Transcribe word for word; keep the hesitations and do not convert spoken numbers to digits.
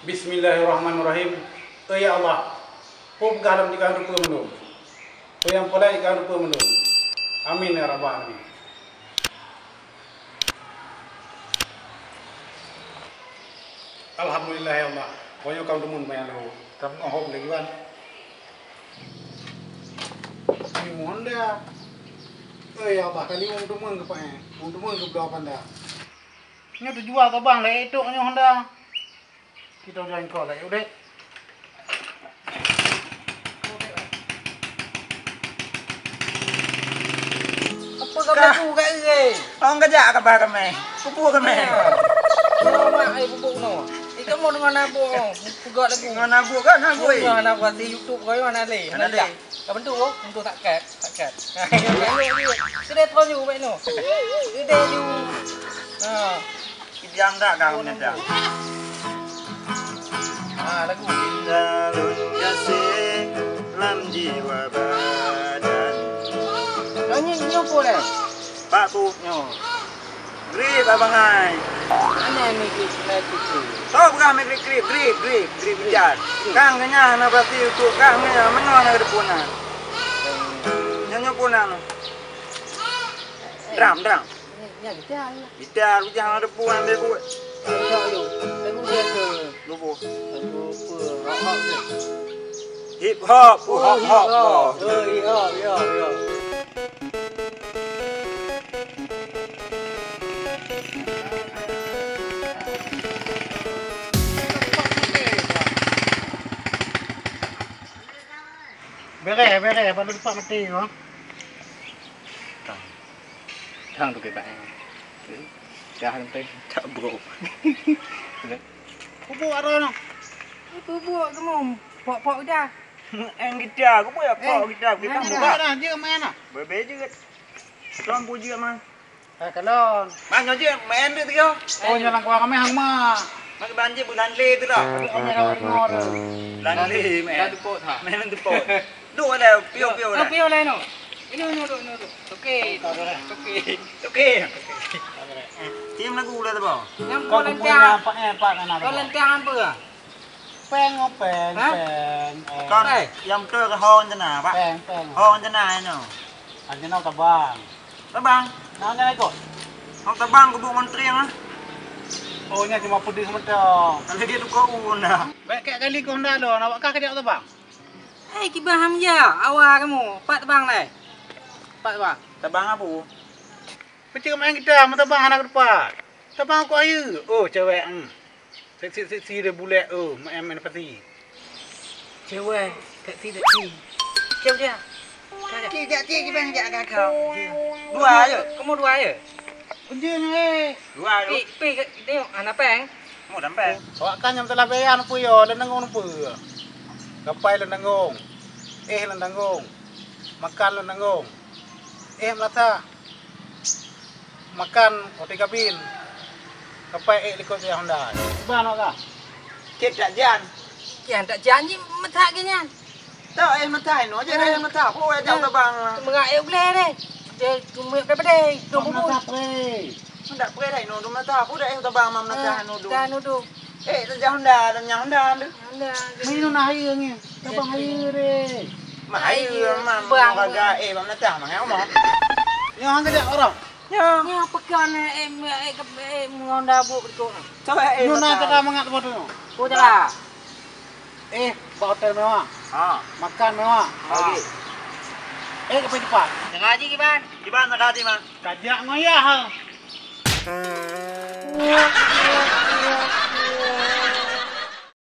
Bismillahirrahmanirrahim. Eh ya Allah, peue peugah lom jikah rupa mandum. Peue nyang peureulée jikah rupa mandum. Amin ya rabbal alamin. Alhamdulillah ya Allah. Boh nyoe ka teumon maya lô. Ka beungoh hom lé kiban. Nyoe Honda. Eh ya Allah, kali wong teumon keu paéh. Wong teumon keu bloe Honda. Nyoe teujual keu bank lé étok nyoe Honda. Kita jalan kau lah, ya udah. Apa kau belagu kat ni? Orang kejak khabar kami. Kupu kami. Mak ai bubuk no. Eh, kamu dengan abu. Peugah lagu. Dengan abu kan abu. Dengan abu di YouTube kau mana leh? Mana leh? Ka bentuk oh, bentuk tak kat, tak kat. Sudah terus ju baik no. Sudah ju. Ha. Kijang dak kau nyedak. Ha, lagu. Indah lôn gaséh lam jiwa badan. Nyanyi nyoe pun eh. Pak Bu nyoe. Grip abang ai. Mana ni grip, mana grip tu? Toh peugah mé grip, grip, grip, grip, grip bijar. Kang kenyah na berarti untuk kang meunyoe na keudeupunan. Nyoe nyoe pun anu. Drum, drum. Nyan gitar. Gitar bijar na depu ambil buat. Lagu dia ke? Lupa. Lagu apa? Rock, rock ke? Hip hop, oh, hip hop. Oh, hip hop, ya, ya. Bereh, bereh, pada tempat mati tu. Tang. Tang tu kibai. Dah sampai tak bro. Kubu arah no. Kubu kamu. Pok-pok dah. Eng kita, kubu ya pok kita. Kita buka. Dah, dia main lah. Bebe je. Tuan puji mah. Eh, kalon. Mah nyoe jeuet main tu tiga. Oh, nyoe lam kuah kami hang ma. Mah banjir bulan le tu dah. Kami dah ingat tu. Bulan le main. Dah depot ha. Main depot. Duk ada piu-piu dah. Piu lain tu. Ini, ini, ini, ini. Okey. Okey. Okey. Tim lagu lah tu, bang. Yang kau lentang. Apa eh, Pak, nak apa? Kau lentang apa ah? Peng, oh, peng, peng, eh. Kon, nyang beutôi keu ho rencana, Pak? Peng, peng. Ho rencana nyoe. Rencana tabang. Tabang? Nah, nyan ikot. Hok tabang kubu menteri nyan. Oh, nyan cuma peudeuh mantong. Kalau dia tukar un dah. Baik, kek kali kau hendak lo, nak buat kah kejap tabang? Hei, kiban ham ya, awak kamu. Pat tabang lai. Pat tabang. Tabang apa? Pecah main kita, mata bang anak depan. Tabang aku ayu. Oh, cewek. Hmm. Seksi-seksi dia bulek, oh, main-main peti. Cewek, seksi-seksi. Cewek dia. Cik, cik, cik, cik, bang, cik, agak kau. Dua aja. Kamu dua aja. Kunci ni. Dua aja. Pi, pi, tengok, anak peng. Mau dampeng. Awak kan nyang telah bayar nupu yo, lôn tanggong nupu. Gapai lôn tanggong. Eh, lôn tanggong. Makan lôn tanggong. Eh, melata. Makan roti gabin. Kapai ék likot ya Honda. Ba nok ka? Cit tak jan. Kian tak jan ji meutak ke nyan. Tak éh meutai no je dah meutak. Pue jauh tabang. Meugak ék uleh deh. Dia cuma daripada tu bubui. Meutak pre. Hendak pre dah no dum meutak. Pue dah éh tabang mam meutak no dum. Dah no dum. Eh, tu jauh Honda dan nyang Honda tu. Honda. Mai no nah air ni. Tabang air deh. Mak air mam. Bang. Bagai éh mam meutak mang. Yang hang kejak orang. Nyoe. Nyoe pekan, eh, eh, eh, eh, mengonda buk betul. Coba, eh, nyoe na cara mangat bodoh nyoe. Oh, cara. Eh, bak hotel mewah. Ha. Makan mewah. Ha. Lagi. Eh, ke cepat. Tengah haji kiban? Kiban tengah haji, Man. Kajak ngoyah.